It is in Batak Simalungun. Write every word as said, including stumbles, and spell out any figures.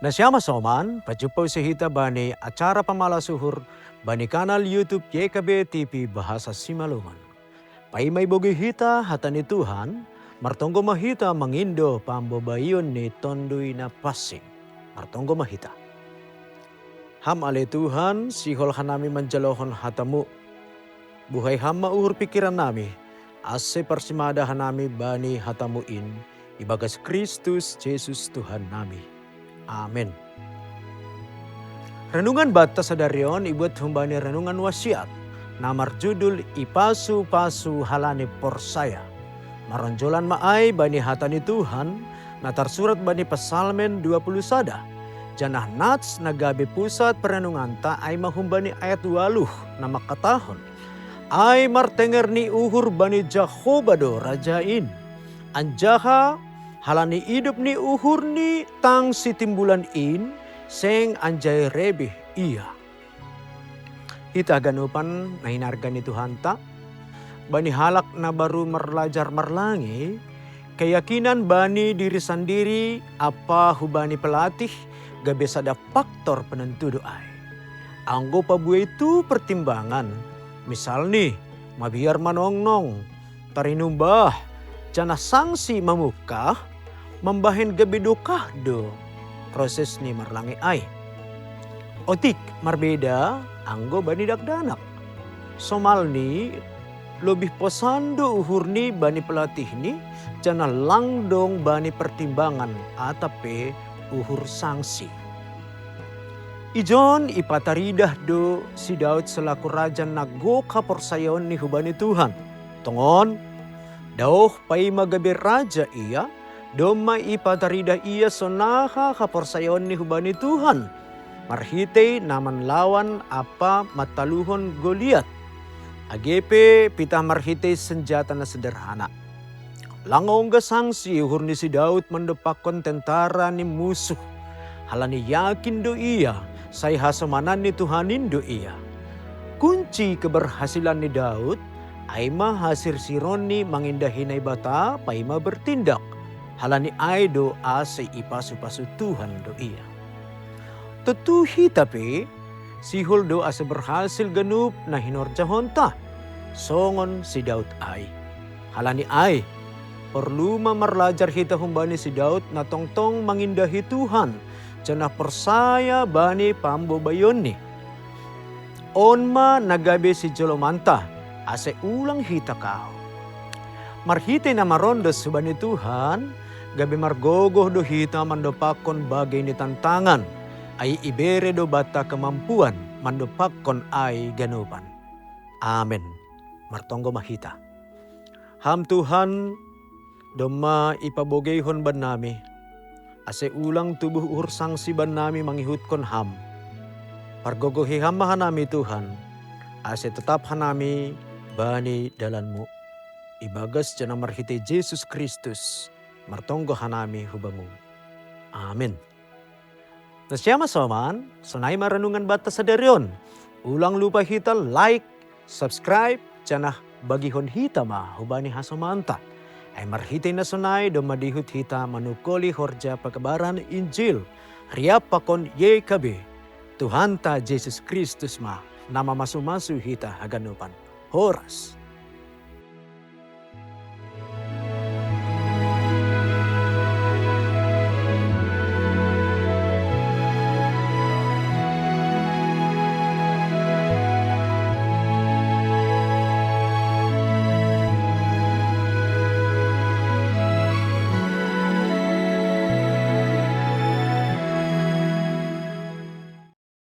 Na siama soman, pajumpa usi hita bani acara pamala suhur bani kanal YouTube Y K B T V Bahasa Simalungun. Paima ibogei hita hata ni Tuhan, martonggo ma hita mangindo pambobaion ni Tonduy Napansing. Martonggo ma hita. Ham ale Tuhan, sihol hanami manjalohon hatamu. Buhai Ham ma uhur pikiran nami, ase parsimada hanami bani hatamu in, ibagas Kristus Jesus Tuhan nami. Amen. Renungan banta sadari on ibuat humbani renungan wasiat, na marjudul Ipasu-pasu halani porsaya. Maronjolan ma ai bani hata ni Tuhan, na tarsurat bani Psalmen dua puluh sada. Janah nats na gabe pusat perenunganta ai ma humbani ayat waluh na mangkatahon: Ai martenger ni uhur bani Jahowa do raja in. Anjaha halani idop ni uhurni tang sitimbulan in, seng anjai rebeh ia. Hita ganupan na hinarga ni Tuhanta, bani halak na baru marlajar marlangi, keyakinan bani diri sandiri ampa hubani pelatih gabe sada faktor penentu do ai. Anggo pabuei tu pertimbangan, misalni, mabiar manongnong, tarinumbah, janah sangsi mamungkah, mambahen gabe dokah do proses ni marlangi ai. Otik marbeda anggo bani dakdanak. Somalni, lobih posan do uhurni bani pelatihni, janah lang dong bani pertimbangan atap pe uhur sangsi. Ijon ipataridah do si Daud selaku raja na gok haporsayaonni hubani Tuhan. Tongon, daoh paima gabe raja ia, domma ipataridah ia sonaha haporsayaonni hubani Tuhan, marhitei na manlawan ampa mantaluhon Goliat, age pe pitah marhitei senjata na sederhana. Lang ongga sangsi uhur ni si Daud mandompakkon tentara ni musuh, halani yakin do ia, sai hasomanan ni Tuhan in do ia. Kunci keberhasilan ni Daud ai ma hasirsironni mangindahi Naibata paima bertindak, halani ai do ase ipasu-pasu Tuhan do ia. Tontu hita pe, sihol do ase berhasil ganup na hinorjahonta, songon si Daud ai. Halani ai, porlu ma marlajar hita humbani si Daud na tongtong mangindahi Tuhan, janah porsaya bani pambobaionNi. On ma na gabe sijolomanta, ase ulang hita kao. Marhitei na marondos hubani Tuhan, gabe margogoh do hita mandompakkon bagei ni tantangan, ai ibere do banta kamampuan mandompakkon ai ganupan. Amen. Martonggo ma hita. Ham Tuhan, domma ipabogeihon bannami, ase ulang tubuh uhur sangsi bannami mangihutkon Ham. Pargogohi Ham ma hanami Tuhan, ase totap hanami bani dalanMu. Ibagas janah marhitei Jesus Kristus, martonggo hanami hu Bamu. Amen. Na siama soman, sonai ma renungan banta sadari on. Ulang lupa hita like, subscribe, janah bagihon hita ma hubani hasomanta. Ai marhitei na sonai domma dihut hita manungkoli horja pekabaran Injil, riap pakon Y K B. Tuhanta Jesus Kristus ma na mamasu-masu hita haganupan. Horas.